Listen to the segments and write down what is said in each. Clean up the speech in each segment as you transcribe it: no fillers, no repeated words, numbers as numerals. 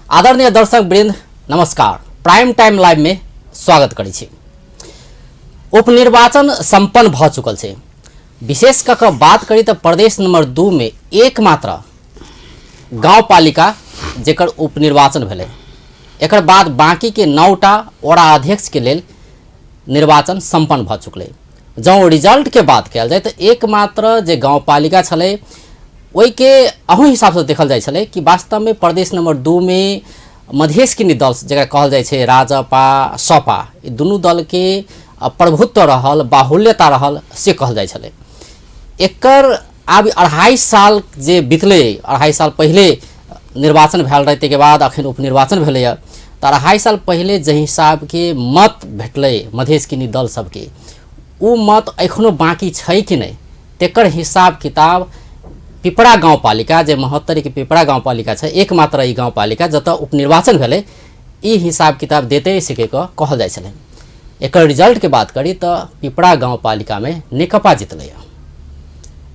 आदरणीय दर्शक वृंद नमस्कार। प्राइम टाइम लाइव में स्वागत करै छी। उपनिर्वाचन संपन्न भ चुकल छै। विशेष कऽ कऽ बात करी तऽ प्रदेश नंबर 2 में एकमात्र गांवपालिका जेकर उपनिर्वाचन भेलै, एकर बाद बाकी के 9टा वडा अध्यक्ष के लेल निर्वाचन संपन्न भ चुकलै। जँ रिजल्ट के बात कयल जाय तऽ एकमात्र जे गांवपालिका छलै ओहिके अहू हिसाबसँ देखल जाइ छलै कि वास्तवमे प्रदेश नंबर 2 में मधेश के दल जकरा कहल जाइ छै राजपा सपा, ई दुनू दलके प्रभुत्व रहल, बाहुल्यता रहल से कहल जाइ छलै। एकर आब 2.5 साल जे बीतलै, 2.5 साल पहिले निर्वाचन भेल रहै, ताहिके बाद अखन उपनिर्वाचन भेलैए, तऽ 2.5 साल पहिले जाहि हिसाबके मत भेटलै मधेश किनी दल सबके, ओ मत एखनो बाँकी छै कि नहि तेकर हिसाब किताब पिपरा गाउँपालिका जे महोत्तरीके पिपरा गाउँपालिका छै, एकमात्र ई गाउँपालिका जतऽ उपनिर्वाचन भेलै, ई हिसाब किताब देतै से कहि कऽ कहल जाइ छलै। एकर रिजल्टके बात करी तऽ पिपरा गाउँपालिकामे नेकपा जितलै।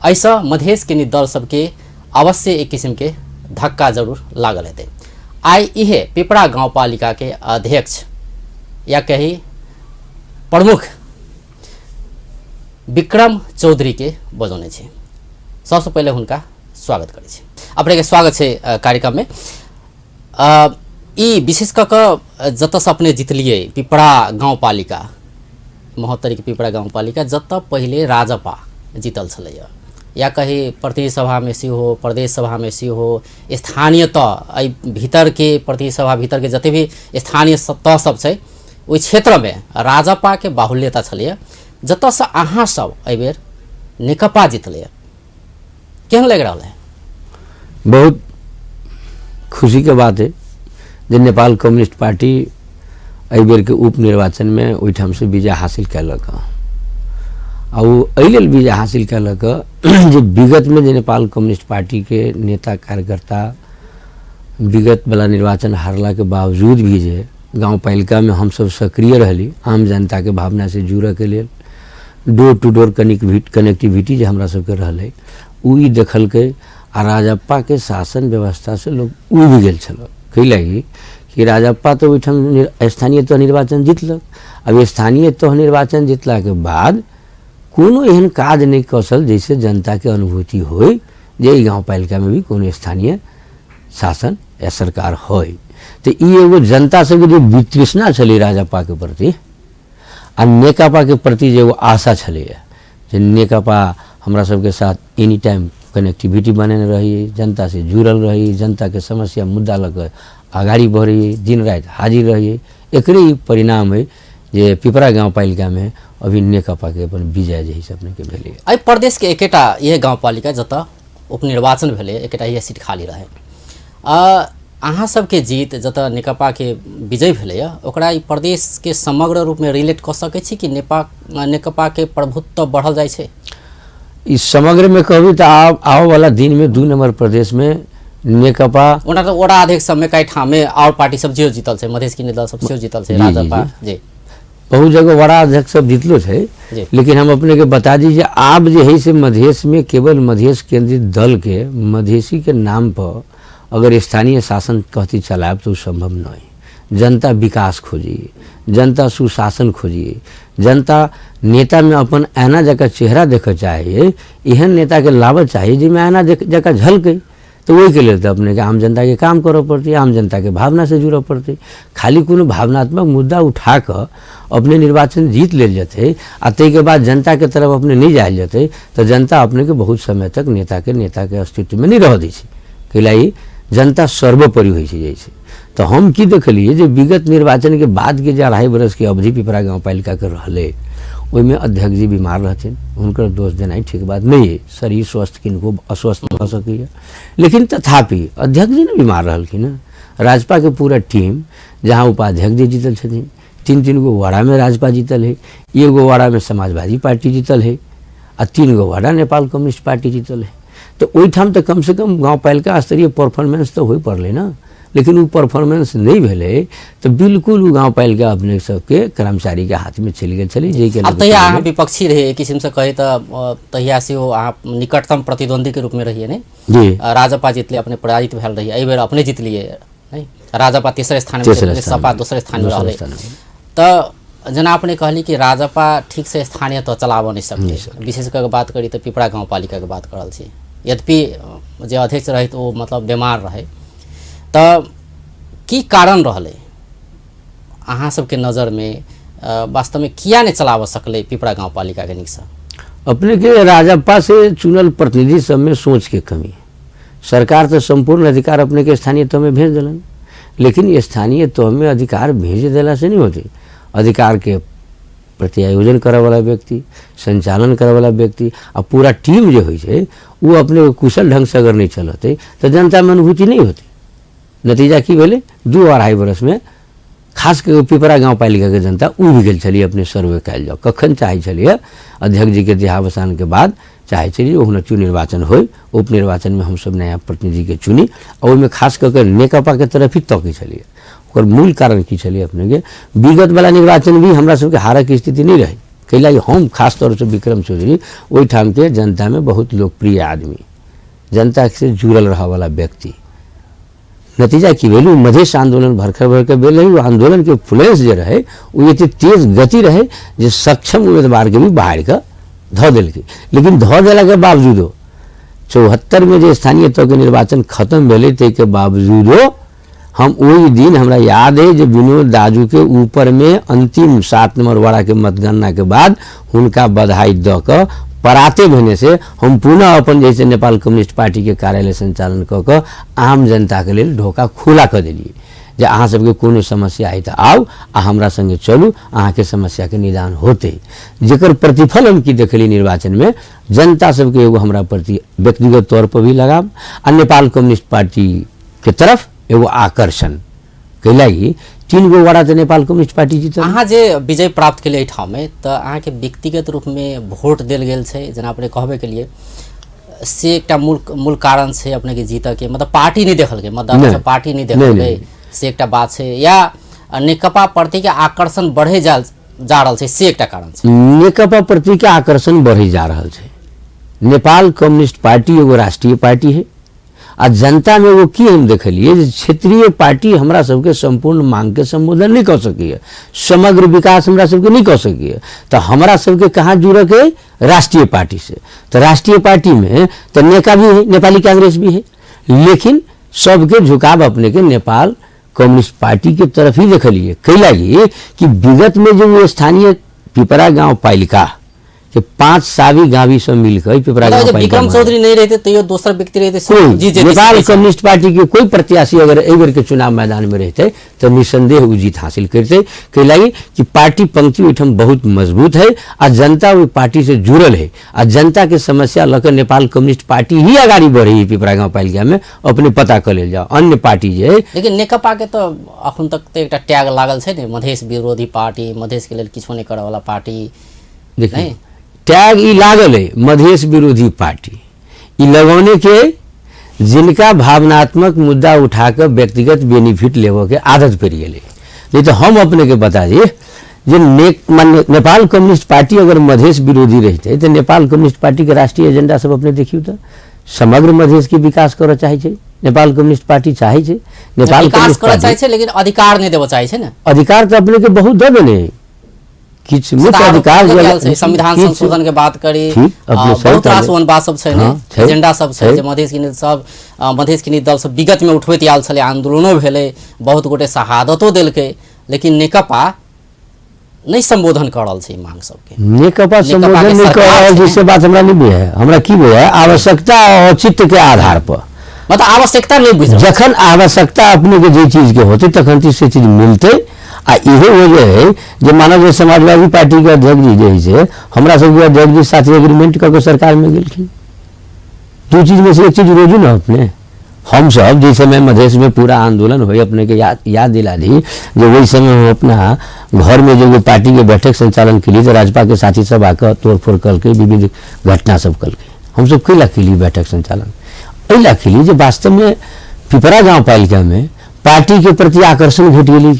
एहिसँ मधेश किनी दल सबके अवश्य एक किसिमके धक्का जरूर लागल हेतै। आइ इहे पिपरा गाउँपालिकाके अध्यक्ष या कही प्रमुख विक्रम चौधरी के बजौने छी। सबसँ पहिले हुनका स्वागत करै छी। अपने के स्वागत छै कार्यक्रम में। ई विशेष कऽ कऽ जतऽसँ अपने जितलियै पिपरा गाउँपालिका, महोत्तरीके पिपरा गाउँपालिका, जतऽ पहिले राजपा जीतल छलैए, या कही प्रतिनिधि सभामे सेहो, प्रदेश सभामे सेहो, स्थानीय तह एहि भीतरके प्रतिनिधि सभा भीतरके जते भी स्थानीय तह सब छै ओहि क्षेत्रमे राजपाके बाहुल्यता छलैए, जतऽसँ अहाँ सब एहिबेर नेकपा जितलैए, केहन लागि रहल है? बहुत खुशीके बात है जे नेपाल कम्युनिस्ट पार्टी एहिबेरके उपनिर्वाचनमे ओहिठामसँ विजय हासिल कयलक। आ ओ एहि लेल विजय हासिल कयलक जे विगतमे जे नेपाल कम्युनिस्ट पार्टीके नेता कार्यकर्ता विगतवला निर्वाचन हारलाके बावजूद भी जे गाउँपालिकामे हमसब सक्रिय रहली, आम जनताके भावनासँ जुड़ऽके लेल डोर टू डोर कनेक्टिविटी जे हमरा सबके रहलै ओ ई देखलकै। आ राजप्पाके शासन व्यवस्थासँ लोक उबि गेल छल। कै लागि कि राजप्पा तऽ ओहिठाम स्थानीय तह निर्वाचन जितलक। अब स्थानीय तह निर्वाचन जितलाके बाद कोनो एहन काज नहि कसल जाहिसँ जनताके अनुभूति होइ जे एहि गाउँपालिकामे भी कोनो स्थानीय शासन या सरकार होइ। तऽ ई एगो जनता सबके जे वितृष्णा छलै राजप्पाके प्रति आ नेकपाके प्रति जे एगो आशा छलैए जे नेकपा हमरा सबके साथ एनी टाइम कनेक्टिविटी बनेने रहैए, जनतासँ जुड़ल रहैए, जनताके समस्या मुद्दा लऽ कऽ अगाडि बढ़ैए, दिन राति हाजिर रहैए, एकरे ई परिणाम है जे पिपरा गाउँपालिकामे अभी नेकपाके अपन विजय जे है से अपनेके भेलैए। एहि प्रदेशके एकेटा इहे गाउँपालिका जतऽ उपनिर्वाचन भेलै, एकेटा इहे सीट खाली रहै। अहाँ सबके जीत जतऽ नेकपाके विजय भेलैए ओकरा ई प्रदेशके समग्र रूपमे रिलेट कऽ सकै छी कि नेकपाके प्रभुत्व बढ़ल जाइ छै? ई समग्रमे कहबै तऽ आब आबऽवला दिनमे 2 नम्बर प्रदेशमे नेकपा, ओना तऽ वडा अध्यक्ष सबमे कई ठाममे आओर पार्टी सब सेहो जीतल छै, मधेश के दल सब सेहो जीतल छै, राजपा जी बहुत जगह वडा अध्यक्ष सब जीतलो छै। लेकिन हम अपने के बता दी जे आब जे है से मधेश में केवल मधेश केंद्रित दल के मधेशी के नाम पर अगर स्थानीय शासन कहती चलायब तो संभव नहीं। जनता विकास खोजिए, जनता सुशासन खोजिए, जनता नेता में अपन ऐना जकाँ चेहरा देखऽ चाहिए, एहन नेता के लाबऽ चाहिए जाहिमे ऐना जकाँ झलकै। तऽ ओहिके लेल तऽ अपनेके आम जनताके काम करऽ पड़तै, आम जनताके भावनासँ जुड़ऽ पड़तै। खाली कोनो भावनात्मक मुद्दा उठा कऽ अपने निर्वाचन जीत लेल जेतै आ ताहिके बाद जनताके तरफ अपने नहि जायल जेतै तऽ जनता अपनेके बहुत समय तक नेताके अस्तित्वमे नहि रहऽ दै छै। कैला ई जनता सर्वोपरि होइ छै जैसे। तऽ हम की देखलियै जे विगत निर्वाचनके बादके जे 2.5 बरसके अवधि पिपरा गाउँपालिकाके रहलै ओहिमे अध्यक्ष जी बीमार रहथिन, हुनकर दोष देनाइ ठीक बात नहि अइ, शरीर स्वस्थ किनको अस्वस्थ भऽ सकैए, लेकिन तथापि अध्यक्ष जी ने बीमार रहलखिन हँ। राजपाके पूरा टीम जहाँ उपाध्यक्ष जी जीतल छथिन, 3-3 गो वड़ामे राजपा जीतल है, 1 गो वड़ामे समाजवादी पार्टी जीतल है आ 3 गो वड़ा नेपाल कम्युनिस्ट पार्टी जीतल है। तऽ ओहिठाम तऽ कमसँ कम गाउँपालिका स्तरीय परफॉर्मेंस तऽ होइ पड़लै ने, लेकिन ओ परफॉर्मेंस नहि भेलै तऽ बिल्कुल ओ गाउँपालिका अपने सबके कर्मचारीके हाथमे चलि गेल छलै। जाहिके आब तहिया अहाँ विपक्षी रहियै एक किसिमसँ कही तऽ तहिया सेहो अहाँ निकटतम प्रतिद्वंदीके रूपमे रहियै ने? जी। राजपा जितलै, अपने पराजित भेल रहियै, एहि बेर अपने जितलियै नहि? राजपा तेसर स्थान में तेसर छलै, स्थान सपा में। दोसर स्थान में दोसर रहलै। स्थान में। तऽ जेना अपने कहली कि राजपा ठीक से स्थानीय तह चलाबऽ नहि सकलै, विशेष कऽ के बात करी तऽ पिपरा गाउँपालिकाके बात कऽ रहल छी, यद्यपि जे अध्यक्ष रहथि ओ मतलब बीमार रहै। तऽ की कारण रहलै अहाँ सबके नजरमे, वास्तवमे किया नहि चलाबऽ सकलै पिपरा गाउँपालिकाके नीकसँ? अपने के राजपा से चुनल प्रतिनिधि सबमे सोच के कमी। सरकार तो संपूर्ण अधिकार अपने के स्थानीय तह में भेज दिलन, लेकिन स्थानीय तह में अधिकार भेज देला से नहीं होते। अधिकार के प्रत्यायोजन करे वाला व्यक्ति, संचालन करे वाला व्यक्ति आ पूरा टीम जे होइ छै वो अपने कुशल ढंग से अगर नहीं चलते तो जनता में अनुभूति नहीं होती। नतीजा की भेलै, 2-2.5 बरस में खास कऽ पिपरा गाउँपालिका के जनता उबि गेल छलियै। अपने सर्वे कयल जाउ, कखन चाहै छलियै अध्यक्ष जी के देहावसान के बाद चाहै छलियै ओहुना निर्वाचन होइ, उपनिर्वाचन में हमसब नया प्रतिनिधि के चुनी आ ओहिमे खास कऽ के नेकपा के तरफ ही तकै छलियै। ओकर मूल कारण की छलियै, अपने के विगत वाला निर्वाचन भी हमरा सबके हारक स्थिति नहीं रहे, कैला हम खास तौर से विक्रम चौधरी ओहिठाम के जनता में बहुत लोकप्रिय आदमी, जनता से जुड़ल रह वाला व्यक्ति। नतीजा की भेल, मधेश आंदोलन भरखर भरकर भेल रहे, आंदोलन के फ्लुएंस जे रहे वो एते तेज गति रहे जे सक्षम उम्मीदवार के भी बाहर के धऽ देलकै। लेकिन धऽ देला के बावजूदो 74 में जे स्थानीय तह के निर्वाचन खत्म भेलै ताहिके बावजूदो हम ओहि दिन हमरा याद है जे विनोद दाजू के ऊपर में अंतिम 7 नंबर वाड़ा के मतगणना के बाद हुनका बधाई दऽ कऽ पराते भेने से हम पुनः अपन जैसे नेपाल कम्युनिस्ट पार्टी के कार्यालय संचालन कऽ कऽ आम जनता के लेल ढोका खुला कऽ देलियै जे अहाँ सबके कोनो समस्या है तऽ आउ आ हमरा संगे चलू, अहाँके समस्या के निदान होतै। जकर प्रतिफल हम की देखलियै निर्वाचन में, जनता सबके एगो हमरा प्रति व्यक्तिगत तौर पर भी लगाव आ नेपाल कम्युनिस्ट पार्टी के तरफ एगो आकर्षण कैलाकि 3 गो वड़ा तऽ नेपाल कम्युनिस्ट पार्टी जीतल। अहाँ जे विजय प्राप्त केलियै एहिठाममे तऽ अहाँके व्यक्तिगत रूपमे वोट देल गेल छै, जेना अपने कहबे केलियै से एकटा मूल कारण छै अपनेके जीतऽके, मतलब पार्टी नहि देखलकै, मतदाता सब पार्टी नहि देखलकै से एकटा बात छै, या नेकपा प्रतिके आकर्षण बढ़े जा रहल छै से एकटा कारण छै। नेकपा प्रतिके आकर्षण बढ़े जा रहल छै। नेपाल कम्युनिस्ट पार्टी एगो राष्ट्रीय पार्टी है आ जनता में वो की हम देखलिए जे क्षेत्रीय पार्टी हमरा सबके संपूर्ण मांग के संबोधन नहीं कर सकैए, समग्र विकास हमरा सबके नहीं कर सकैए, तो हमरा सबके कहाँ जुड़े के राष्ट्रीय पार्टी से। तो राष्ट्रीय पार्टी में तो नेका भी है, नेपाली कांग्रेस भी है, लेकिन सबके झुकाव अपने के नेपाल कम्युनिस्ट पार्टी के तरफ ही देखलिए। कैलाकि कि विगत में जो वो स्थानीय पिपरा गाँवपालिका के 5 सावी गावी सब मिलकर पिपरा गाँव विक्रम चौधरी नहीं रहते तो दोसर व्यक्ति रहते, कोई नेपाल कम्युनिस्ट पार्टी के कोई प्रत्याशी अगर एहि बेर के चुनाव मैदान में रहते तो निसंदेह उ जीत हासिल करते। कैलाकि कि पार्टी पंक्ति ओहिठाम बहुत मजबूत है आ जनता ओहि पार्टी से जुड़ल है आ जनता के समस्या लऽ नेपाल कम्युनिस्ट पार्टी ही अगाड़ी बढ़े पिपरा गाँवपालिका में, अपने पता कऽ लेल जाओ अन्य पार्टी जे है। लेकिन नेकपा के तो अखन तक तो एकटा टैग लागल छै ने, मधेश विरोधी पार्टी, मधेश के लेल किछो नहि करऽ वाला पार्टी। देखिए टैग ई लागल है मधेश विरोधी पार्टी, ई लगौने के जिनका भावनात्मक मुद्दा उठाकर व्यक्तिगत बेनिफिट लेबऽ के आदत पड़ि गेलै। नहीं तो हम अपने के बता दी जे नेपाल कम्युनिस्ट पार्टी अगर मधेश विरोधी रहते तो नेपाल कम्युनिस्ट पार्टी के राष्ट्रीय एजेंडा सब अपने देखियौ तो समग्र मधेश के विकास करऽ चाहै छै नेपाल कम्युनिस्ट पार्टी, चाहै छै नेपाल विकास करऽ चाहै छै, लेकिन अधिकार नहि देबऽ चाहै छै ने। अधिकार तो अपने के बहुत दऽ देने, किछु मुख्य अधिकार संविधान संशोधन के बात करी, बहुत रास ओहन बात सब छै ने, एजेंडा सब छै जे मधेश के सब मधेश के दल सब विगत में उठबैत आयल छलै, आंदोलनो भेलै, बहुत गोटे शहादतो देलकै, लेकिन नेकपा नहि संबोधन कऽ रहल छै मांग सबके। नेकपा संबोधन नहि कऽ रहल छै से बात हमरा नहि बुझाय, हमरा की बुझाय आवश्यकता औचित्य के आधार पर, मतलब आवश्यकता नहीं बुझ, जखन आवश्यकता अपने के जे चीज के होते तखन से चीज मिलते। आ इहो वजह है जे मानव जे समाजवादी पार्टी के अध्यक्ष जी जे है से हमरा सबके अध्यक्ष जी साथ एग्रीमेंट कऽ के सरकार में गेलखिन। दू चीज में से एक चीज रोजू ना अपने, हम सब जिस समय मधेश में पूरा आंदोलन हुए अपने के याद दिला दी जे वही समय हम अपना घर में जो पार्टी के बैठक संचालन के लिए राजपा के साथी सब आकर तोड़फोड़ करके विविध घटना सब करके हम सब कैला के लिए बैठक संचालन एहि के लिए जे वास्तव में पिपरा गाँवपालिका में पार्टी के प्रति आकर्षण घटि गेलै।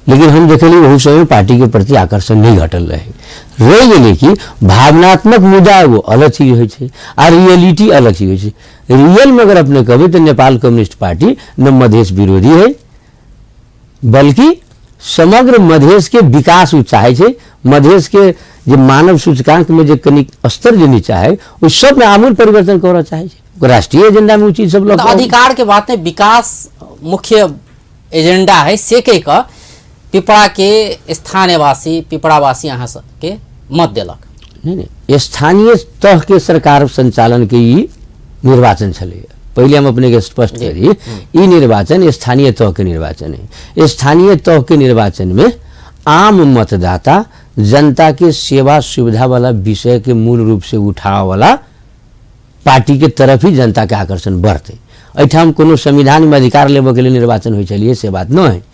लेकिन हम देखलियै ओहू समय पार्टी के प्रति आकर्षण नहि घटल रहै। रहि गेलै कि भावनात्मक मुद्दा एगो अलग चीज होइ छै आ रियलिटी अलग चीज होइ छै। रियल में अगर अपने कहबै तऽ नेपाल कम्युनिस्ट पार्टी न मधेश विरोधी है, बल्कि समग्र मधेश के विकास ओ चाहै छै। मधेश के जे मानव सूचकांक में जे कनिक स्तर जे नीचा है ओहि सबमे आमूल परिवर्तन करऽ चाहै छै। राष्ट्रीय एजेंडा में ओ चीज सब लऽ कऽ अधिकार के बात नहीं, विकास मुख्य एजेंडा है से कहि कऽ पिपरा के स्थानीयवासी पिपरावासी अहाँ सबके मत देलक। नहीं नहीं, स्थानीय तह के सरकार संचालन के ई निर्वाचन छलैया। पहिले हम अपने के स्पष्ट करी, ई निर्वाचन स्थानीय तह के निर्वाचन है। स्थानीय तह के निर्वाचन में आम मतदाता जनता के सेवा सुविधा वाला विषय के मूल रूप से उठाव वाला पार्टी के तरफ ही जनता के आकर्षण बढ़तै। एहिठाम कोनो संविधान में अधिकार लेबऽ के लेल निर्वाचन होइ छलियै से बात नहि है।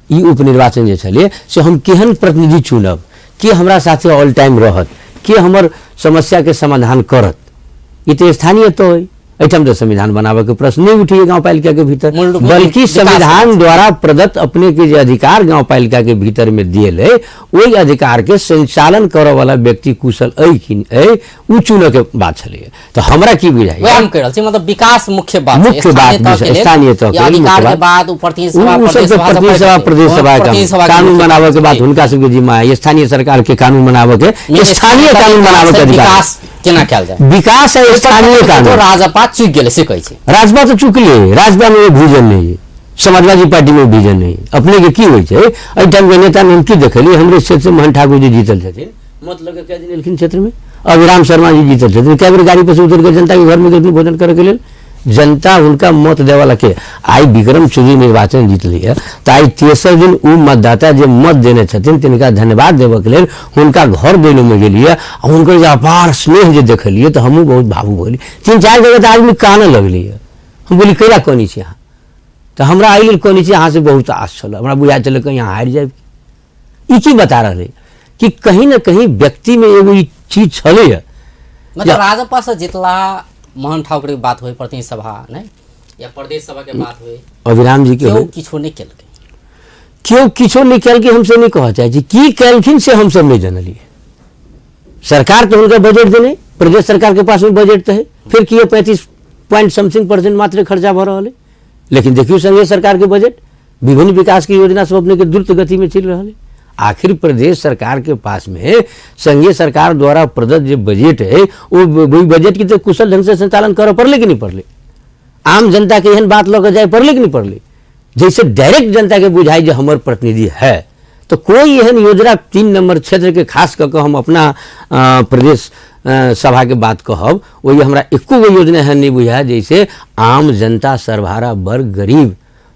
ई उपनिर्वाचन जे छलियै से हम केहन प्रतिनिधि चुनब, के हमरा साथे ऑल टाइम रहत, के हमर समस्या के समाधान करत, ई तऽ स्थानीय तह है। एहिठाम तऽ संविधान बनाबऽ के प्रश्न नहीं उठिए गाँवपालिका के भीतर, बल्कि संविधान द्वारा प्रदत्त अपने के जे अधिकार गाँवपालिका के भीतर में दियल है ओहि अधिकार के संचालन करऽ वाला व्यक्ति कुशल अइ कि अइ उ चुनऽ के बात छलैया। तऽ हमरा की बुझाइया, वएह हम कहि रहल छी, मतलब विकास मुख्य बात, मुख्य बात स्थानीय तह के अधिकार के बाद प्रतिनिधि सभा प्रदेश सभा कानून बनाबऽ के बात हुनका सबके जिम्मा है। स्थानीय सरकार के कानून बनाबऽ के, स्थानीय कानून बनाबऽ के अधिकार विकास केना कयल जाय, विकास है स्थानीय कानून। राजपा चुकि गेलै से कहै छै। राजपा तऽ चुकले, राजपा में विजन नहीं है, समाजवादी पार्टी में विजन नहीं। अपने के की होइ छै एहिठाम के नेता में हम की देखलियै, हमरे क्षेत्र से मोहन ठाकुर जी जीतल छथिन, मत लऽ कऽ कए दिन एलखिन क्षेत्र में, अभिराम शर्मा जी जीतल छथिन, कए बेर गाड़ी पर से उतरि कऽ जनता के घर में गेलखिन भोजन करऽ के लेल। जनता हुनका मत देवाला के आइ विक्रम चौधरी निर्वाचन जीतलियै तऽ आइ तेसर दिन ओ मतदाता जे मत देने छथिन तिनका धन्यवाद देबऽ के लेल हुनका घर दैलोमे गेलियै आ हुनकर जे अपार स्नेह जे देखलियै तऽ हमहूँ बहुत भावुक भऽ गेलियै। 3-4 जगह तऽ आदमी कानऽ लगलियै। हम बोली कैला कनै छी अहाँ, तऽ हमरा एहि लेल कनै छी अहाँसँ बहुत आश छल, हमरा बुझाइ छलै कहीं अहाँ हारि जायब। ई की बता रहल है कि कहीं ना कहीं व्यक्तिमे एगो ई चीज छलैया। मतलब राजपा से जितला मोहन ठाकुर के बात हुई, प्रतिनिधि सभा नहीं या प्रदेश सभा के बात हुई, अभिराम जी के केओ किछो नहीं केलकै, केओ किछो नहीं केलकै। हमसे नहीं कहऽ चाहै छी की केलखिन से हमसब नहीं जनलियै। सरकार तो हुनका बजट देने, प्रदेश सरकार के पास में बजट तो है, फिर किए 35 पॉइंट समथिंग परसेंट मात्र खर्चा भऽ रहल है। लेकिन देखियौ संघीय सरकार के बजट विभिन्न विकास की योजना सब अपने के द्रुत गति में चल रहा है। आखिर प्रदेश सरकार के पास में संघीय सरकार द्वारा प्रदत्त जो बजट है वो वही बजट की तो कुशल ढंग से संचालन करऽ पड़ले कि नहीं पड़ले, आम जनता के एहन बात लऽ के जाय पड़ले कि नहीं पड़ले, जैसे डायरेक्ट जनता के बुझाई जो हमर प्रतिनिधि है। तो कोई एहन योजना 3 नंबर क्षेत्र के खास कऽ के हम अपना प्रदेश सभा के बात कहब, वही हमरा एको गो योजना एहन नहीं बुझाय जैसे आम जनता सर्वहारा वर्ग गरीब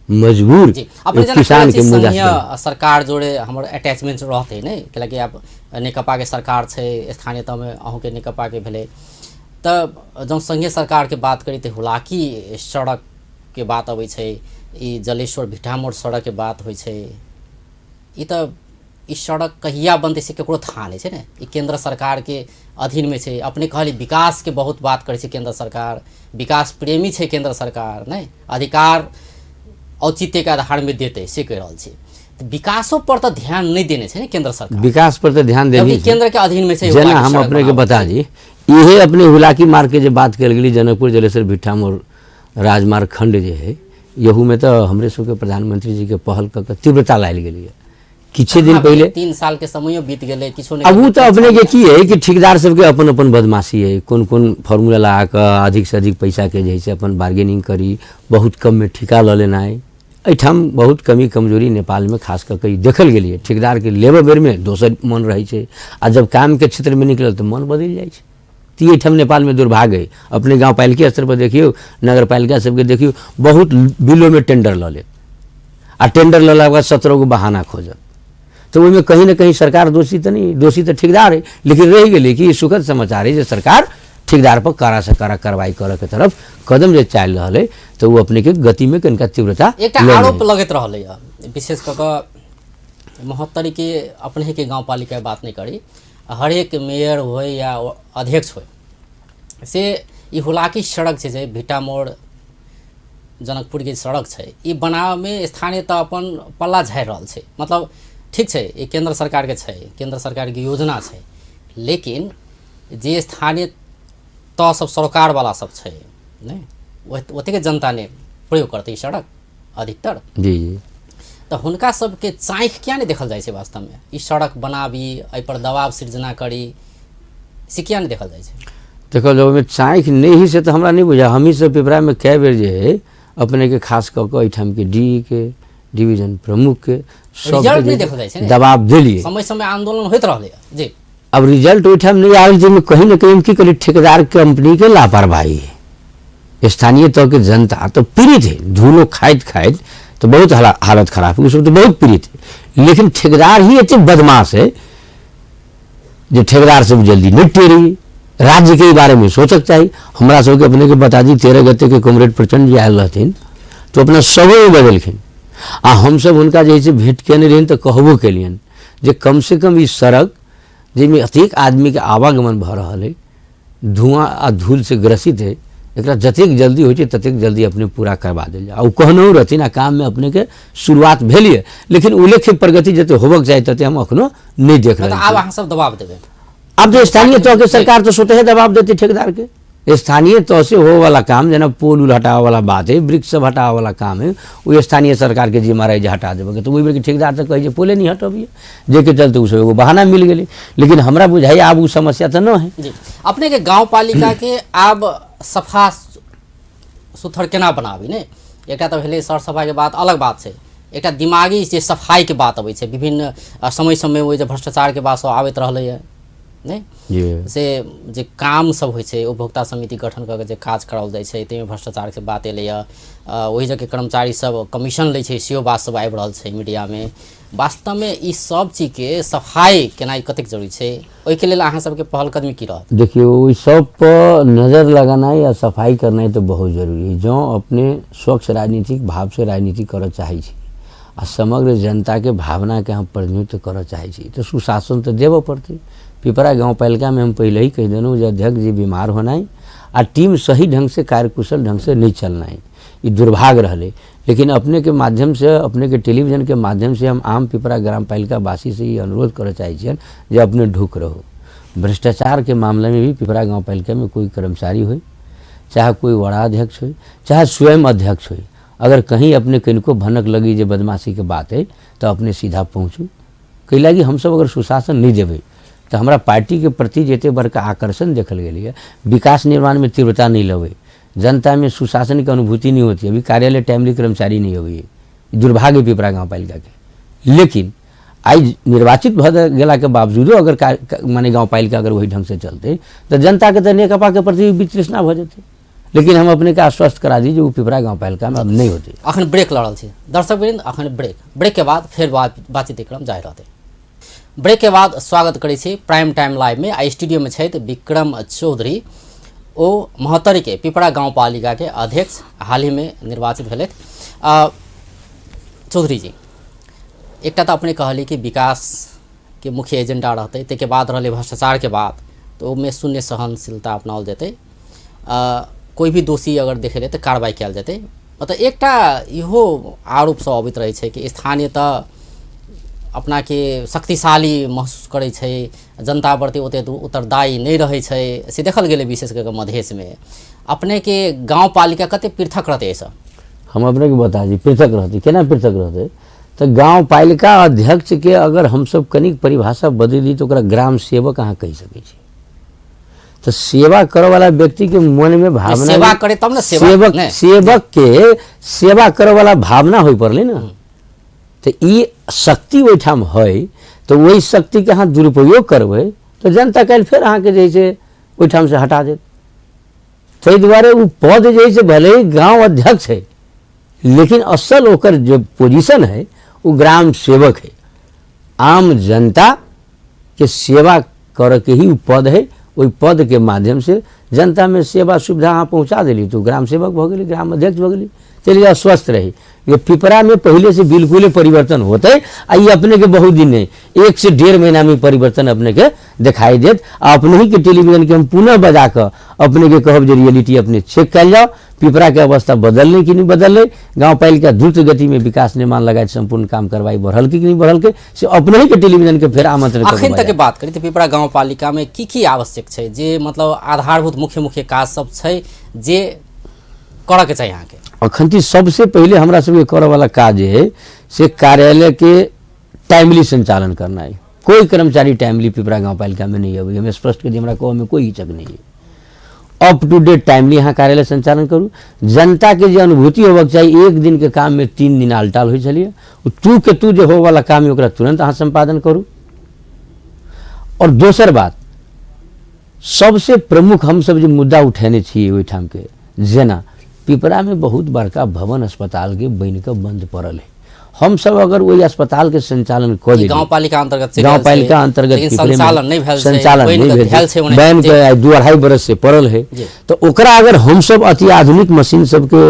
मजबूर किसान के मुद्दा सरकार जोड़े हमर अटैचमेंट रहते नहीं, कैलाकि आब नेकपा के सरकार छै स्थानीय तह में, अहूँ के नेकपा के भेलै, तऽ जब संघीय सरकार के बात करी तऽ हुलाकी सड़क के बात अबै छै, ई जलेश्वर भिठामोड़ सड़क के बात होइ छै, ई तऽ ई सड़क कहिया बनतै से ककरो थाह नहि छै ने, ई केंद्र सरकार के अधीन में छै। अपने कहली विकास के बहुत बात करै छै केंद्र सरकार, विकास प्रेमी छै केंद्र सरकार, नहि अधिकार औचित्य के आधार में देतै से कहि रहल छी, तऽ विकासो पर तऽ ध्यान नहि देने छै ने केंद्र सरकार। विकास पर तऽ ध्यान देने केंद्र के अधीन में छै। जेना हम अपने के बता दी, इहे अपने हुलाकी मार्ग के जे बात कयल गेली, जनकपुर जलेश्वर भिट्ठामोड़ राजमार्ग खंड जे है, यहू में तऽ हमरे सबके प्रधानमंत्री जी के पहल कऽ के तीव्रता लायल गेलैए। किछे दिन पहिले 3 साल के समयो बीत गेलै, किछो नहीं। अब उ तऽ अपने के की है कि ठेकेदार सबके अपन अपन बदमाशी है, कोन कोन फॉर्मूला लगा कऽ अधिक से अधिक पैसा के जे है से अपन बार्गेनिंग करी, बहुत कम में ठिका लऽ लेनाइ। एहिठाम बहुत कमी कमजोरी नेपाल में खास कऽ के देखल गेलियै। ठेकेदार के लेबऽ बेर में दोसर मन रहै छै आ जब काम के क्षेत्र में निकलल तऽ मन बदलि जाइ छै। तऽ एहिठाम नेपाल में दुर्भाग्य है। अपने गाँवपालिके स्तर पर देखियौ, नगरपालिका सबके देखियौ, बहुत बिलो में टेंडर लऽ लेत आ टेंडर लऽ लेलाके बाद 17 गो बहाना खोजत। तऽ ओहिमे कहीं ने कहीं सरकार दोषी तऽ नहीं, दोषी तऽ ठेकेदार है, लेकिन रहि गेलै कि ई सुखद समाचार है जे सरकार ठेकेदार पर कड़ा से कड़ा कार्रवाई करऽ के तरफ कदम जे चालि रहल है, तऽ ओ अपने के गति में कनिका तीव्रता एकटा आरोप लगैत रहलै है, विशेष कऽ कऽ महोत्तरी के अपने के गाँवपालिका के बात नहीं करी, हरेक मेयर होय या अध्यक्ष होय से ई हुलाकी सड़क छै जे भिट्ठामोड़ जनकपुर के सड़क छै, ई बनाबऽमे स्थानीय तऽ अपन पल्ला झाड़ि रहल छै। मतलब ठीक छै, ई केंद्र सरकारके छै, केंद्र सरकारके योजना छै, लेकिन जे स्थानीय तह सब सरोकारवाला सब छै नहि, ओतेक जनता ने प्रयोग करतै ई सड़क अधिकतर। जी जी। तऽ हुनका सबके चाँखि किया नहि देखल जाइ छै? वास्तवमे ई सड़क बनाबी, एहिपर दबाव सृजना करी, से किया नहि देखल जाइ छै? देखल जाउ, ओहिमे चाँखि नहि ही से तऽ हमरा नहि बुझाय। हमही सब पिपरामे कए बेर जे है अपनेके खास कऽ कऽ एहिठामके डी के डिवीजन प्रमुखके रिजल्ट नहि देखल जाइ छै, दबाव देलियै, समय समय आंदोलन होइत रहलै। जी। अब रिजल्ट ओहिठाम नहि आयल, जाहिमे कहीं ने कहीं हम की कहलियै, ठेकेदार कंपनीके लापरवाही है। स्थानीय तौर के जनता तो पीड़ित है, धूलो खाइत खाइत तो बहुत हालत खराब है, उसमें तो बहुत पीड़ित है, लेकिन ठेकेदार ही एते बदमाश है जे ठेकेदार सब जल्दी नहीं टेरी। राज्य के बारे में सोचक चाही। हमरा सबके अपने के बता दी, 13 गते के कॉमरेड प्रचंड जी आयल रहथिन तो अपना सबो बदलखिन, आ हमसब हुनका जे है भेंट केने रहियनि तऽ कहबो केलियनि जे कम से कम ई सड़क जाहिमे अतेक आदमीके आवागमन भऽ रहल है, धुआं आ धूल से ग्रसित है, एकरा जतेक जल्दी होइ छै ततेक जल्दी अपने पूरा करवा देल जाए। आ ओ कहनहु रहथिन आ काममे अपनेके शुरुआत भेल यऽ, लेकिन उल्लेख्य प्रगति जते होबक चाही तते हम अखनो नहि देख रहल छी। आब अहाँ सब दबाव देबै? आब तो स्थानीय तह के सरकार तो स्वतः दबाव देती ठेकेदार के। स्थानीय तह से हो वाला काम, जेना पोल उल हटावे वाला बात है, वृक्ष सब हटावे वाला काम है, वो स्थानीय सरकार के जिम्मा रहे जे हटा देबे के। तो ओहि बेर ठेकेदार तऽ कहै जे पोले नहीं हटबिए, जाहिके चलते ओ सब एगो बहाना मिल गेलै। लेकिन हमरा बुझाइए आब ओ समस्या तऽ न है। जी। अपने के गाँव पालिका के आब सफा सुथर केना बनाबी? ने एकटा तऽ भेलै सर सफाइके बात अलग बात छै, एकटा दिमागी जे सफाइके बात अबै छै, विभिन्न समय समय ओहि जे भ्रष्टाचारके बात सब आबैत रहलैए नहि, से जे काम सब होइ छै, उपभोक्ता समिति गठन कऽ के जे काज कराओल जाइ छै ताहिमे भ्रष्टाचारके बात एलैए, ओहि जगहके कर्मचारी सब कमीशन लै छै सेहो बात सब आबि रहल छै मीडियामे। वास्तवमे ई सब चीजके सफाइ केनाइ कतेक जरूरी छै, ओहिके लेल अहाँ सबके पहल कदमी की रहत? देखियौ, ओहि सब पर नजर लगेनाइ आ सफाइ करनाइ तऽ बहुत जरूरी है। जँ अपने स्वच्छ राजनीतिक भावसँ राजनीति करऽ चाहै छी आ समग्र जनताके भावनाके अहाँ प्रतिनिधित्व करऽ चाहै छी तऽ सुशासन तऽ देबऽ पड़तै। पिपरा गाँवपालिकामे हम पहिले ही कहि देलहुँ जे अध्यक्ष जी बीमार होनाइ आ टीम सही ढङ्गसँ कार्यकुशल ढङ्गसँ नहि चलनाइ ई दुर्भाग्य रहलै। लेकिन अपने के माध्यम से, अपने के टेलीविजन के माध्यम से हम आम पिपरा ग्रामपालिका वासी से ये अनुरोध करऽ चाहै छियनि जे अपने ढुक रहू। भ्रष्टाचार के मामले में भी पिपरा गाँवपालिका में कोई कर्मचारी होय, चाहे कोई वड़ा अध्यक्ष होय, चाहे स्वयं अध्यक्ष होय, अगर कहीं अपने किनको भनक लगी जे बदमाशी के बात है तो अपने सीधा पहुँचू। कै लागी हमसब अगर सुशासन नहीं देबै तऽ हमरा पार्टी के प्रति जते बड़का आकर्षण देखल गेलैए, विकास निर्माण में तीव्रता नहीं लबै, जनता में सुशासन के अनुभूति नहीं होती, अभी कार्यालय टाइमली कर्मचारी नहीं अबै, दुर्भाग्य पिपरा गाँवपालिका के। लेकिन आइ निर्वाचित भऽ गेलाके बावजूदो अगर माने गाँवपालिका अगर वही ढंग से चलतै तऽ जनताके तऽ नेकपा के प्रति वितृष्णा भऽ जेतै। लेकिन हम अपने के आश्वस्त करा दी जे ओ पिपरा गाँवपालिका में अब नहीं होते। अखन ब्रेक लऽ रहल छी दर्शक वृंद, अखन ब्रेक, ब्रेक के बाद फेर बातचीत क्रम जारी रहतै। ब्रेक के बाद स्वागत करै छी प्राइम टाइम लाइव में। आ स्टूडियो में छथि विक्रम चौधरी, ओ महोत्तरी के पिपरा गाँवपालिका के अध्यक्ष हाल ही में निर्वाचित भेलथि। चौधरी जी, एकटा तऽ अपने कहली कि विकास के मुख्य एजेंडा रहतै, ताहिके बाद रहलै भ्रष्टाचार के बात, तऽ ओहिमे शून्य सहनशीलता अपनाओल जेतै, कोई भी दोषी अगर देखेलै तऽ कार्रवाई कयल जेतै। मतलब एकटा इहो आरोप सब अबैत रहै छै कि स्थानीय तऽ अपनाके शक्तिशाली महसूस करै छै, जनता प्रति ओते उत्तरदायी नहि रहै छै, से देखल गेलै विशेष कऽ मधेशमे। अपनेके गाँवपालिका कते पृथक रहतै एहिसँ? हम अपनेके बता दी पृथक रहतै। केना पृथक रहतै? तऽ गाँवपालिका अध्यक्षके अगर हमसब कनिक परिभाषा बदलि दी तऽ ओकरा ग्राम सेवक अहाँ कहि सकै छी। तऽ सेवा करऽ वाला व्यक्ति के मन में भावना सेवा करे तब ने सेवा, सेवक सेवक के सेवा करऽ वाला भावना होय पड़लै ने, तऽ ई शक्ति ओहिठाम है, तऽ ओहि शक्ति के अहाँ दुरुपयोग करबै तऽ जनता काल्हि फेर अहाँके जे छै ओहिठाम से हटा देत। ताहि दुआरे ओ पद जे है से भले ही गाँव अध्यक्ष है, लेकिन असल ओकर जो पोजीशन है वो ग्राम सेवक है। आम जनता के सेवा करऽ के ही उ पद है। ओहि पद के माध्यम से जनता में सेवा सुविधा अहाँ पहुँचा देली तो ग्राम सेवक भऽ गेली, ग्राम अध्यक्ष भऽ गेली। चलिए अस्वस्थ रही। जे पिपरा में पहले से बिल्कुले परिवर्तन होते आ ई अपने के बहुत दिन नहीं, 1 से 1.5 महीना में परिवर्तन अपने के दिखाई देत। आ अपने ही के टेलीविजन के हम पुनः बजा कऽ अपने के कहब जे रियलिटी अपने चेक कयल जाओ, पिपरा के अवस्था बदललै कि नहि बदललै, गाँव पालिका द्रुत गति में विकास निर्माण लगायत संपूर्ण काम कार्रवाई बढ़ल कि नहि बढ़ल के, से अपने ही के टेलीविजन के फेर आमंत्रण अखन तक के बात करी तऽ पिपरा गाँव पालिका में की की आवश्यक छै, जे मतलब आधारभूत मुख्य मुख्य काज सब छै जे करऽ के चाही अहाँके? अखन ती सबसे पहिले हमरा सबके करऽ वाला काज जे है से कार्यालय के टाइमली संचालन करना है। कोई कर्मचारी टाइमली पिपरा गाँव पालिका में नहीं अबै, हम स्पष्ट कर दी, हमरा कहऽ में कोई हिचक नहीं है। अप टू डेट टाइमली अहाँ कार्यालय संचालन करू। जनता के जे अनुभूति होबक चाही, एक दिन के काम में 3 दिन आलटाल होइ छलियै, ओ तू के तू जे होबऽवला काम है ओकरा तुरंत अहाँ सम्पादन करू। और दोसर बात सबसे प्रमुख हमसब जे मुद्दा उठेने छियै ओहिठाम के, जेना पिपरा में बहुत बड़का भवन अस्पताल के बनि कऽ बंद पड़ल है, हमसब अगर ओहि अस्पताल के संचालन कऽ देली, गाँव पालिका अंतर्गत गाँव पालिका अंतर्गत संचालन नहीं भेल, संचालन नहीं भेल, बनि के आइ 2-2.5 बरस से पड़ल है, तऽ ओकरा अगर हमसब अति आधुनिक मशीन सबके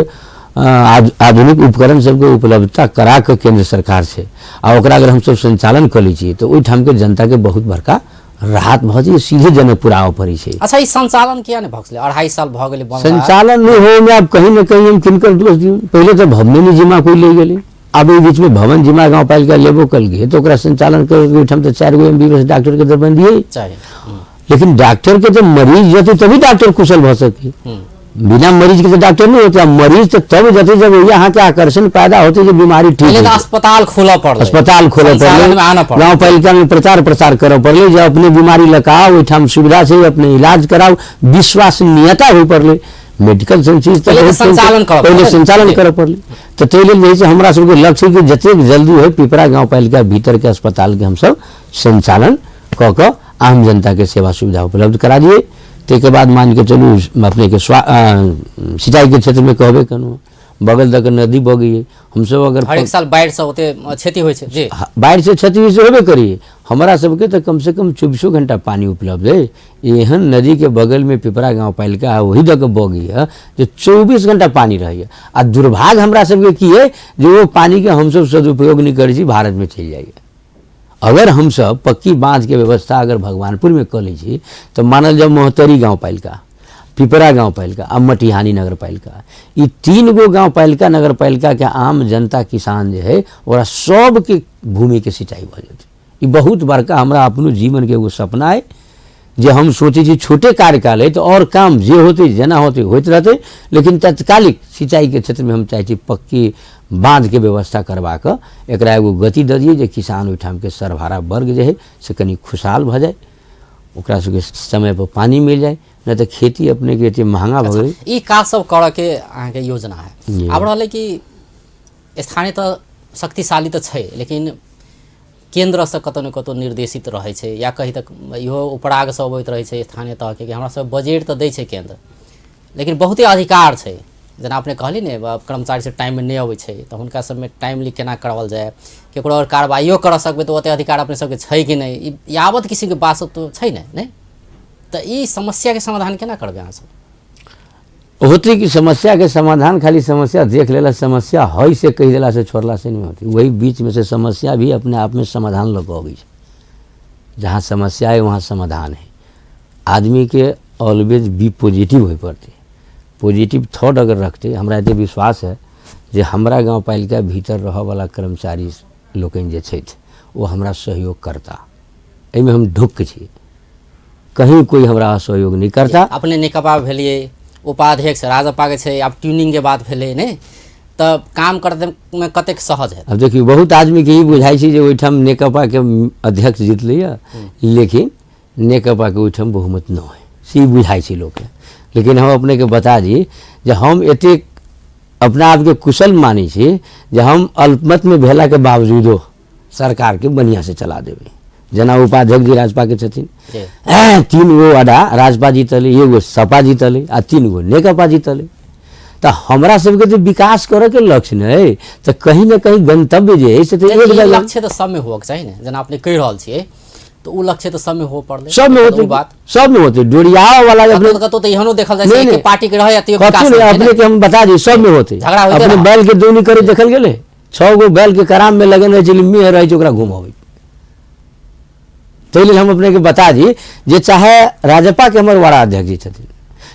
आधुनिक उपकरण सबके उपलब्धता करा कऽ केंद्र सरकार से आ ओकरा अगर हमसब संचालन कऽ लै छियै तऽ ओहिठाम के जनता के बहुत बड़का राहत भऽ जाइ, सीधे जनकपुर आबऽ पड़ै छै। अच्छा, ई संचालन किया नहि भऽ गेलै? 2.5 साल भऽ गेलै बनला। संचालन नहि होइमे आब कहीं ने कहीं हम किनकर दोष दियौ? पहिले तऽ भवने नहि जिम्मा कोइ ले गेलै, आब एहि बीचमे भवन जिम्मा गाँव पालिका लेबो कलकै तऽ ओकरा संचालन करैके ओहिठाम तऽ 4 गो MBBS doctor के दरबंदी है चाही, लेकिन डॉक्टर के जब मरीज जते तभी डॉक्टर कुशल भऽ सके, बिना मरीज के तो डॉक्टर नहीं होते। मरीज तो तब जते जब यहाँ के आकर्षण पैदा होते जब बीमारी ठीक पहले होते। तो अस्पताल खोलऽ पड़लै, अस्पताल खोलऽ संचालन में आनऽ पड़लै, पड़लै, गाँव पालिका में प्रचार प्रसार करऽ पड़लै जे अपने बीमारी लऽ ओहिठाम सुविधा छै, अपने इलाज कराउ, विश्वसनीयता होइ पड़लै। मेडिकल सन चीज तऽ संचालन करऽ पहिले संचालन करऽ पड़लै। तऽ ताहि लेल जे है से हमरा सबके लक्ष्य कि जतेक जल्दी होइ पिपरा गाँव पालिका भीतर के अस्पताल के हमसब संचालन कऽ कऽ आम जनता के सेवा सुविधा उपलब्ध करा दिए। ताहिके बाद मान के चलू अपने के सिंचाई के क्षेत्र में कहबे केलहुँ, बगल दऽ के नदी बगैए, हमसब अगर हरेक साल बाढ़ि से ओते क्षति होइ छै जी, बाढ़ि से क्षति से होबे करी, हमरा सबके तऽ कम से कम 24 घंटा पानी उपलब्ध है। एहन नदी के बगल में पिपरा गाँव पालिका है, वही दऽ के बगैए जे 24 घंटा पानी रहैए। आ दुर्भाग्य हमरा सबके की है जे ओ पानी के हमसब सदुपयोग नहि करै छी, भारत में चलि जाइए। अगर हमसब पक्की बाँध के व्यवस्था अगर भगवानपुर में कऽ लै छी तऽ मानल जाउ महोत्तरी गाँव पालिका, पिपरा गाँव पालिका आ मटिहानी नगर पालिका, ई 3 गो गाँव पालिका नगर पालिका के आम जनता किसान जे है ओकरा सबके भूमि के सिंचाई भऽ जेतै। ई बहुत बड़का हमरा अपनो जीवन के एगो सपना है जे हम सोचै छी छोटे कार्यकाल है तऽ और काम जे होतै जेना होतै होइत रहतै, लेकिन तत्कालिक सिंचाई के क्षेत्र में हम चाहै छी पक्की बाँध के व्यवस्था करवा कऽ एकरा एगो गति दऽ दियै जे किसान ओहिठाम के सर्वहारा वर्ग जे है से कनि खुशहाल भऽ जाय, ओकरा सबके समय पर पानी मिल जाय, नहि तऽ खेती अपने के एते महंगा भऽ गेलै। ई काज सब करऽ के अहाँके योजना है। आब रहलै कि स्थानीय तऽ शक्तिशाली तऽ छै, लेकिन केन्द्रसँ कतहु ने कतहु निर्देशित रहै छै, या कही तक इहो उपरागसँ अबैत रहै छै स्थानीय तहके कि हमरा सब बजट तऽ दै छै केन्द्र, लेकिन बहुते अधिकार छै, जेना अपने कहली ने कर्मचारी सब टाइममे नहि अबै छै तऽ हुनका सबमे टाइमली केना कराओल जाय, केकरो अगर कार्रवाइयो करऽ सकबै तऽ ओते अधिकार अपने सबके छै कि नहि, ई यावत किसिमके बात सब तऽ छै ने, नहि तऽ ई समस्याके समाधान केना करबै अहाँ सब? होते कि समस्या के समाधान खाली समस्या देख लेला, समस्या है से कहि देला से छोड़ला से नहीं होती, वही बीच में से समस्या भी अपने आप में समाधान लऽ कऽ अबै छै। जहाँ समस्या है वहाँ समाधान है। आदमी के ऑलवेज बी पॉजिटिव होय पड़तै, पॉजिटिव थॉट अगर रखतै, हमरा एते विश्वास है जे हमरा गाँव पालिका भीतर रहऽवला कर्मचारी लोकनि जे छथि ओ हमरा सहयोग करता, एहिमे हम ढुक्क छी, कहीं कोई हमरा असहयोग नहीं करता। अपने नेकपा भेलिए, उपाध्यक्ष राजपा के छै, आब ट्यूनिंग के बात भेलै ने, तऽ काम करते में कतेक सहज है? अब देखियौ बहुत आदमी के ई बुझाइ छै जे ओहिठाम नेकपा के अध्यक्ष जीतलैया, लेकिन नेकपा के ओहिठाम बहुमत न है, से ई बुझाइ छै लोकके। लेकिन हम अपने के बता दी जे हम एतेक अपना आपके कुशल मानै छी जे हम अल्पमत में भेला के बावजूदो सरकार के बढ़िया से चला देबै। जेना उपाध्यक्ष जी राजपा के छथिन, 3 गो अडा राजपा जीतलै, 1 गो सपा जीतलै आ 3 गो नेकपा जीतलै। तऽ हमरा सबके तऽ विकास करऽ के लक्ष्य ने, तऽ कहीं ने कहीं गंतव्य जे है से तऽ एक जगह लक्ष्य तऽ सबमे होबक चाही ने। जेना अपने कहि रहल छियै तऽ ओ लक्ष्य तऽ सबमे होबऽ पड़लै। सबमे होतै, ओ बात सबमे होतै। डोरियाव वाला जे कतौ कतौ तऽ एहनो देखल जाइ छै, नहीं, एके नहीं। पार्टी के रहै आ तैयो कथी विकास नहि, नहि अपने के हम बता दी सबमे होतै। झगड़ा होइते अपने रहत। बैल के दौनी करे देखल गेलै, 6 गो बैल के कराम में लगन रहै छै, मेह रहै छै ओकरा घुमाबै। ताहि लेल हम अपने के बता दी जे चाहे राजपा के हमर वार्ड अध्यक्ष जी छथिन,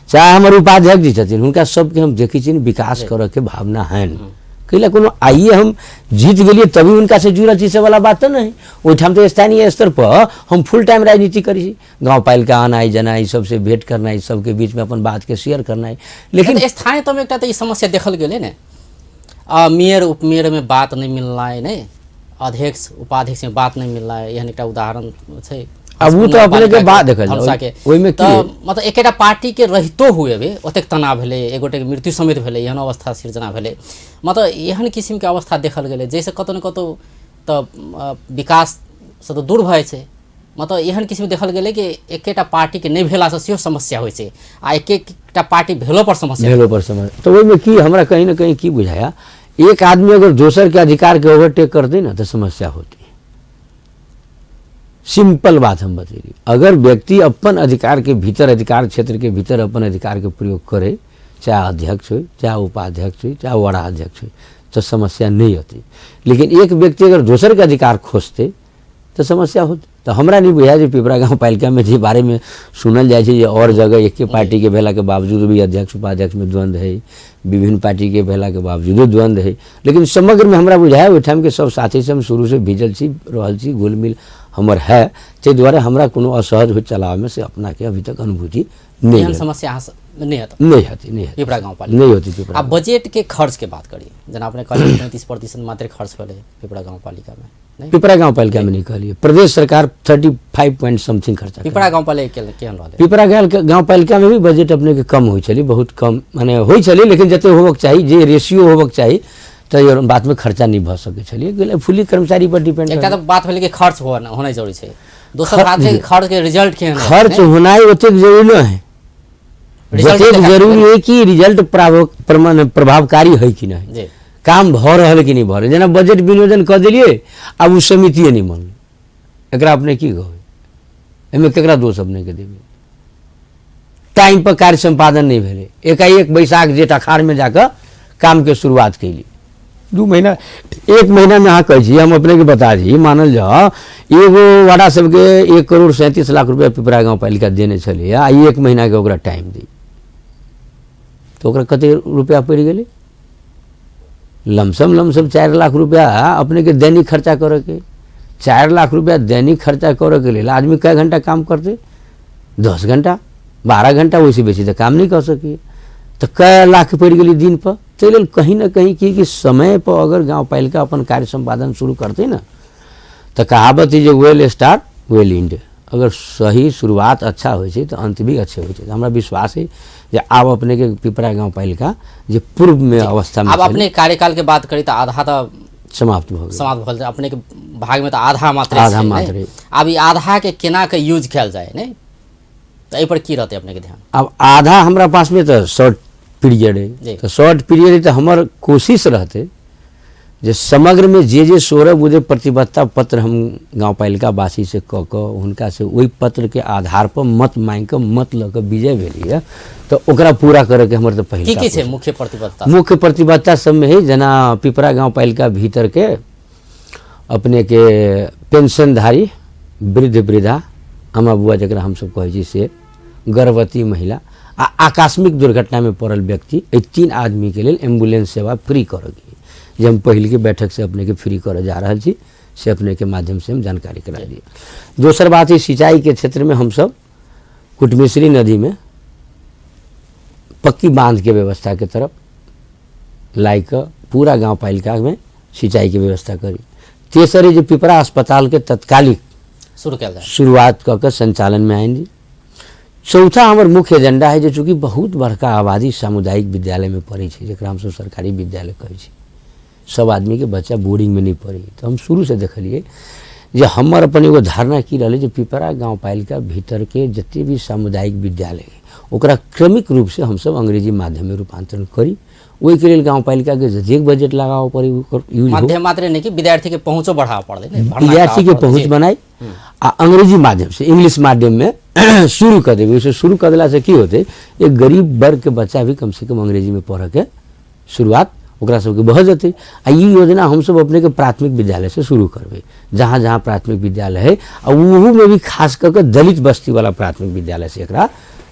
चाहे हमर उपाध्यक्ष जी छथिन, हुनका सबके हम देखै छियनि विकास करऽ के भावना हैन। कैला कोनो आइए हम जीत गेलियै तभी हुनका से जुड़ल छी से वाला बात तऽ नहि। ओहिठाम तऽ स्थानीय स्तर पर हम फुल टाइम राजनीति करै छी, गाँव पालिका आनाइ जेनाइ, सबसे भेंट करनाइ, सबके बीचमे अपन बातके शेयर करनाइ। लेकिन तऽ स्थानीय तहमे एकटा तऽ ई समस्या देखल गेलै ने, मेयर उपमेयरमे बात नहि मिलनाइ, नहि अध्यक्ष उपाध्यक्षमे बात नहि मिलनाइ, एहन एकटा उदाहरण छै। आब ओ तऽ अपने के बात देखल जाउ। धनुषा के। ओहिमे की तऽ मतलब एकेटा पार्टी के रहितो हुए भी ओतेक तनाव भेलै, एक गोटेके मृत्यु समेत भेलै, एहन अवस्था सिर्जना भेलै। मतलब एहन किसिमके अवस्था देखल गेलै जाहिसँ कतौ ने कतौ तऽ विकाससँ तऽ दूर भऽ जाइ छै। मतलब एहन किसिम देखल गेलै कि एकेटा पार्टीके नहि भेलासँ सेहो समस्या होइ छै आ एकेटा पार्टी भेलो पर समस्या भेलो पर समस्या। तऽ ओहिमे की हमरा कहीं ने कहीं की बुझाया, एक आदमी अगर दोसर के अधिकार के ओवरटेक कर दे ना तो समस्या होती है। सिंपल बात हम बतेली, अगर व्यक्ति अपन अधिकार के भीतर, अधिकार क्षेत्र के भीतर अपन अधिकार के प्रयोग करे, चाहे अध्यक्ष हो, चाहे उपाध्यक्ष हो, चाहे वड़ा अध्यक्ष हो, तो समस्या नहीं होती। लेकिन एक व्यक्ति अगर दोसर के अधिकार खोजते तो समस्या होती। तो हमरा नहीं बुझाया जे पिपरा गाँव पालिका में जे बारे में सुनल जाइ छै जे और जगह एके पार्टी के भेला के बावजूद भी अध्यक्ष उपाध्यक्ष में द्वंद्व है, विभिन्न पार्टी के भेला के बावजूदो द्वंद्व है, लेकिन समग्र में हमरा बुझाया ओहिठाम के सब साथी से हम शुरू से भिजल छी, रहल छी, घुल मिल हमर है, ताहि दुआरे हमरा कोनो असहज हो चलावे में से अपना के अभी तक अनुभूति नहीं एहन है। समस्या अहाँ नहीं हेतै। नहीं हेतै, नहीं हेतै। पिपरा गाँव पालिका नहीं होती पिपरा। आ बजट के खर्च के बात करी, जेना अपने कहलियै 35% मात्र खर्च भेलै पिपरा गाँव पालिका में, नहीं? पिपरा गाँव पालिका में नहीं कहलियै, प्रदेश सरकार 35 पॉइंट समथिंग खर्चा पिपरा गाँव पालिका केहन रहलै? पिपरा गाँव पालिका में भी बजट अपने के कम होइ छलै, बहुत कम माने होइ छलै, लेकिन जते होबक चाही, जे रेशियो होबक चाही, तऽ बात में खर्चा नहीं भऽ सकै छलै। गेलै फुली कर्मचारी पर डिपेंड। एकटा तऽ बात भेलै कि खर्च होनाइ जरूरी छै, दोसर बात छै कि खर्च के रिजल्ट केहन रहै, खर्च होनाइ ओतेक जरूरी नहि है, रिजल्ट जतेक देखा जरूरी है कि रिजल्ट प्रभावकारी है कि नहीं, जी। काम भऽ रहल कि नहीं भऽ रहल। जेना बजट विनियोजन कऽ देलियै, आब ओ समितिए नहि बनलै, एकरा अपने की कहबै, एहिमे केकरा दोष अपने के देबै? टाइम पर कार्य सम्पादन नहि भेलै, एकाएक बैसाख जेठ अखाड़मे जाकऽ कामके शुरुआत कैली, 2 महीना 1 महीनामे अहाँ कहै छी, हम अपनेके बता दी, मानल जाओ एगो वार्डा सबके 1,37,00,000 रुपया पिपरा गाँव पालिका देने छलैए, आ 1 महीनाके ओकरा टाइम दी, तऽ ओकरा कते रुपया पड़ि गेलै? लमसम लमसम 4 लाख रुपया अपनेके दैनिक खर्चा करऽके, 4 लाख रुपया दैनिक खर्चा करऽके लेल आदमी कए घंटा काम करतै? 10 घंटा 12 घंटा, ओहिसँ बेसी तऽ काम नहि कऽ सकैए, तऽ कए लाख पड़ि गेलै दिन पर। ताहि लेल कहीं ने कहीं की कि समय पर अगर गाँव पालिका अपन कार्य सम्पादन शुरू करतै ने, तऽ कहावत है जे वेल स्टार्ट वेल एंड, अगर सही शुरुआत अच्छा होइ छै तऽ अंत भी अच्छे होइ छै। हमरा विश्वास है जे आब अपने के पिपरा गाँव पालिका जे पूर्व में अवस्था में आब अपने कार्यकाल के बात करी तऽ आधा तऽ समाप्त भऽ गेल, समाप्त भऽ गेल, अपने के भाग में तऽ आधा मात्र आधा छै, मात्र। नहि? आब ई आधा के केना के यूज कयल जाय, नहि तऽ एहि पर की रहतै अपने के ध्यान? आब आधा हमरा पास में तऽ शॉर्ट पीरियड है, तऽ शॉर्ट पीरियड है, तऽ हमर कोशिश रहतै जे समग्र में जे जे 16 बुझे प्रतिबद्धता पत्र हम गाँव पालिका वासी से कऽ कऽ हुनका से ओहि पत्र के आधार पर मत मांगि कऽ मत लऽ कऽ विजय भेलैए, तऽ ओकरा पूरा करऽके हमर तऽ पहिल की की छै मुख्य प्रतिबद्धता? मुख्य प्रतिबद्धता सबमे है जेना पिपरा गाँव पालिका भीतर के अपने के पेंशनधारी वृद्ध वृद्धा अमा बुआ जकरा हमसब कहै छी से, गर्भवती महिला आ आकस्मिक दुर्घटना में पड़ल व्यक्ति, एहि 3 आदमी के लेल एम्बुलेंस सेवा फ्री करऽके, जे हम पहिलके बैठक से अपने के फ्री करऽ जा रहल छी, से अपने के माध्यम से हम जानकारी करा दिए। दोसर बात है सिंचाई के क्षेत्र में हमसब कुटमिश्री नदी में पक्की बांध के व्यवस्था के तरफ लाइ कऽ पूरा गाँव पालिका में सिंचाई के व्यवस्था करी। तेसर है जे पिपरा अस्पताल के तत्कालिक शुरू कयल जाय, शुरुआत कऽ कऽ संचालन में आनि दी। चौथा हमर मुख्य एजेंडा है जे चूँकि बहुत बड़का आबादी सामुदायिक विद्यालय में पढ़ै छै, जकरा हमसब सरकारी विद्यालय कहै छी, सब आदमी के बच्चा बोर्डिंग में नहीं पढ़ै, तऽ हम शुरू से देखलियै जे हमर अपन एगो धारणा की रहलै जे पिपरा गाँव पालिका भीतर के जते भी सामुदायिक विद्यालय है ओकरा क्रमिक रूप से हमसब अंग्रेजी माध्यम में रूपांतरण करी। ओहिके लेल गाँव पालिका के जतेक बजट लगाबऽ पड़ै ओकर यूज हो। माध्यम मात्रे नहि कि विद्यार्थी के पहुँचो बढ़ाबऽ पड़लै ने, भरना विद्यार्थी के कराबऽ पड़लै। पहुँच बनाइ। आ अंग्रेजी माध्यमसँ इंग्लिश माध्यममे शुरू कऽ देबै। ओहिसँ शुरू कऽ देलासँ की होतै, एक गरीब वर्गके बच्चा भी कमसँ कम अंग्रेजीमे पढ़ऽके शुरुआत ओकरा सबके भऽ जेतै। आ ई योजना हमसब अपनेके प्राथमिक विद्यालयसँ शुरू करबै, जहाँ जहाँ प्राथमिक विद्यालय है, आ ओहूमे भी खास कऽ कऽ दलित बस्तीवला प्राथमिक विद्यालयसँ एकरा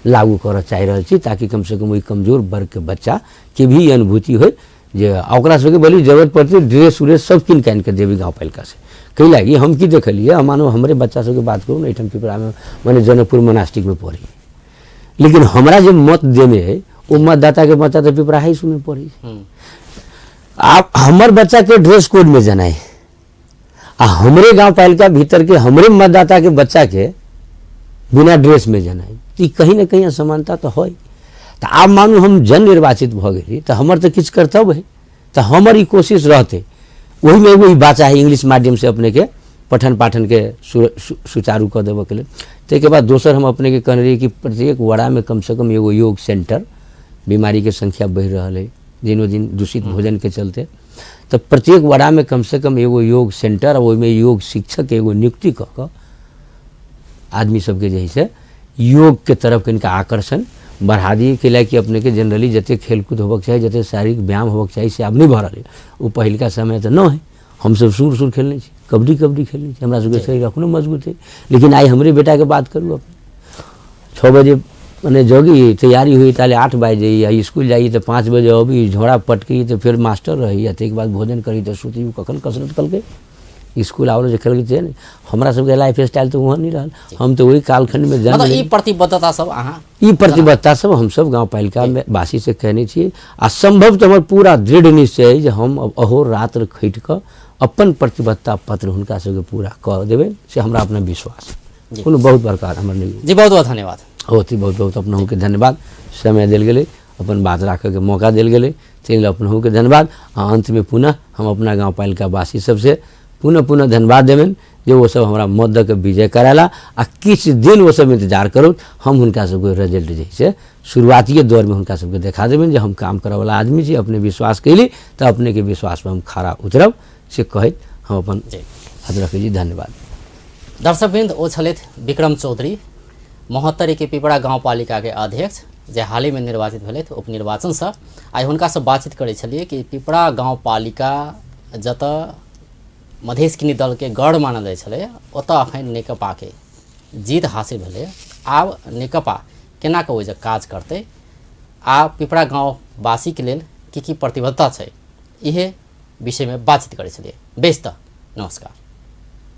लागू करऽ चाहि रहल छी, ताकि कमसँ कम ओहि कमजोर वर्गके बच्चाके भी ई अनुभूति होइ जे आ ओकरा सबके भले जरूरत पड़तै ड्रेस उरेस सब कीन कानि कऽ देबै गाँवपालिकासँ। कै लागी हम की देखलियै, हम मानू हमरे बच्चा सबके बात करू ने, एहिठाम पिपरामे माने जनकपुर मोनास्टिकमे पढ़ै, लेकिन हमरा जे मत देने है ओ मतदाताके बच्चा तऽ पिपरा हाई स्कूलमे पढ़ै छै। आब हमर बच्चाके ड्रेस कोडमे जेनाइ आ हमरे गाँवपालिका भीतरके हमरे मतदाताके बच्चाके बिना ड्रेसमे जेनाइ, ई कहीं ने कहीं असमानता तऽ है। तऽ आब मानू हम जन निर्वाचित भऽ गेली तऽ हमर तऽ किछु कर्तव्य है, तऽ हमर ई कोशिश रहतै। ओहिमे एगो ई बात चाही इंग्लिश माध्यमसँ अपनेके पठन पाठनके सुचारू कऽ देबऽके लेल। ताहिके बाद दोसर हम अपनेके कहने रही कि प्रत्येक वड़ामे कमसँ कम एगो योग सेंटर, बीमारीके संख्या बढ़ि रहल है दिनों दिन दूषित भोजनके चलते, तऽ प्रत्येक वड़ामे कमसँ कम एगो योग सेंटर आ ओहिमे योग शिक्षक एगो नियुक्ति कऽ कऽ आदमी सबके जे है से योगके तरफ कनिका आकर्षण बढ़ा दिए। कैला कि अपनेके जनरली जतेक खेलकूद होबऽके चाही, जतेक शारीरिक व्यायाम होबऽके चाही से आब नहि भऽ रहल है। ओ पहिलका समय तऽ नहि है, हमसब सुर सुर खेलने छी, कबड्डी कबड्डी खेलने छी, हमरा सबके शरीर अखनो मजबूत है। लेकिन आइ हमरे बेटाके बात करू, अपने 6 बजे मने जगी तैयारी हुई ताले 8 बाजि जाइए, आ स्कूल जाइए तऽ 5 बजे अबी, झोरा पटकी तऽ फेर मास्टर रहैए, ताहिके बाद भोजन करी तऽ सुती, कखन कसरत कलकै स्कूल आबल जे खेलकै से नहि। हमरा सबके लाइफ स्टाइल तऽ ओहन नहि रहल, हम तऽ ओहि कालखण्डमे जन्म मतलब ई प्रतिबद्धता सब अहाँ ई प्रतिबद्धता सब हमसब गाँवपालिकामे वासीसँ कयने छियै। आ सम्भव तऽ हमर पूरा दृढ़ निश्चय अइ जे हम अहोरात्र खटि कऽ अपन प्रतिबद्धता पत्र हुनका सबके पूरा कऽ देबै, से हमरा अपना विश्वास, कोनो बहुत बड़का हमर नहि। जी बहुत बहुत धन्यवाद। बहुत ही बहुत बहुत अपनहुके धन्यवाद, समय देल गेलै, अपन बात राखऽके मौका देल गेलै, ताहि लेल अपनहुके धन्यवाद। आ अन्तमे पुनः हम अपना गाँवपालिका वासी सबसँ पुनः पुनः धन्यवाद देबनि जे ओसब हमरा मत दऽ कऽ विजय करेला, आ किछु दिन ओसब इन्तजार करू, हम हुनका सबके रिजल्ट जे छै शुरुआतिए दौरमे हुनका सबके देखा देबनि जे हम काम करऽवला आदमी छी, अपने विश्वास कयली तऽ अपनेके विश्वासपर हम खरा उतरब, से कहैत हम अपन हाथ रखै छी। धन्यवाद। दर्शकवृन्द, ओ छलथि विक्रम चौधरी, महोत्तरीके पिपरा गाँवपालिकाके अध्यक्ष, जे हालहिमे निर्वाचित भेलथि उपनिर्वाचनसँ। आइ हुनकासँ बातचीत करै छलियै कि पिपरा गाँवपालिका जतऽ मधेश किनी दलके गढ़ मानल जाइ छलै, ओतऽ अखन नेकपाके जीत हासिल भेलै। आब नेकपा केना कऽ ओहि जे काज करतै आ पिपरा गाँववासीके लेल की की प्रतिबद्धता छै, इहे विषयमे बातचीत करै छलियै। बेस तऽ नमस्कार।